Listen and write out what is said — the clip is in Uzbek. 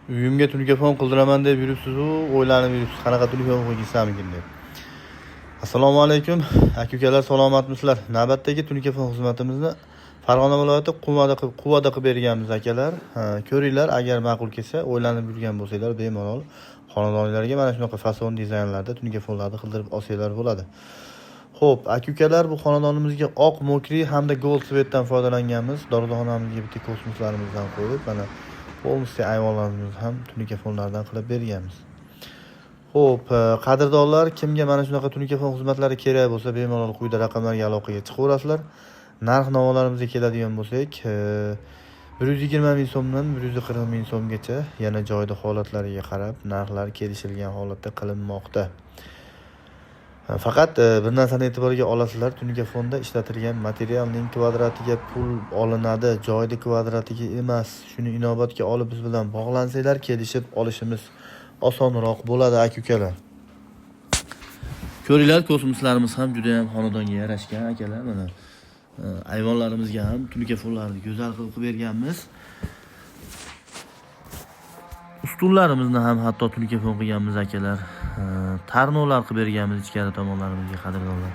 Uyimga tunikafon qildiraman deb yuribsiz-u, o'ylanib yuribsiz, qanaqa tunikafon qilsamikin deb. Assalomu alaykum, aka ukalar, salomatmisizlar? Navbatdagi tunikafon xizmatimizni Farg'ona viloyati Quvada qilib berganmiz, akalar. Ko'ringlar, agar ma'qul kelsa, o'ylanib yurgan bo'lsanglar, bemalol xonadonlarga mana shunaqa fason dizaynlarda tunikafonlarni qildirib olsanglar bo'ladi. Xo'p, aka ukalar, bu xonadonimizga oq мокрый hamda gold цвет dan foydalanganmiz. Darvozaxonamizga bitta kosmoslarimizdan qo'yib, mana полностью ayvonlarimizni ham tunikafonlardan qilib berganmiz. Xo'p, qadrdonlar, kimga mana shunaqa tunikafon xizmatlari kerak bo'lsa, bemalol quyida raqamlarga aloqaga chiqaverasizlar. Narx navolarimizga keladigan bo'lsak, 120 ming so'mdan 140 ming so'mgacha, yana joyda holatlariga qarab narxlar kelishilgan holatda qilinmoqda. Faqat bir narsani e'tiborga olasizlar, tunikafonda ishlatilgan materialning kvadratiga pul olinadi, joyda kvadratiga emas. Shuni inobatga olib biz bilan bog'lansanglar, kelishib olishimiz osonroq bo'ladi, aka ukalar. Ko'ringlar, kosmoslarimiz ham juda ham xonadonga yarashgan, akalar, mana. Ayvonlarimizga ham tunikafonlarni go'zal qilib qilib berganmiz. Ustunlarimizni ham hatto tunikafon qilganmiz, akalar. Tarnovlar qilib berganmiz ichkari tomonlarimizga, qadrdonlar.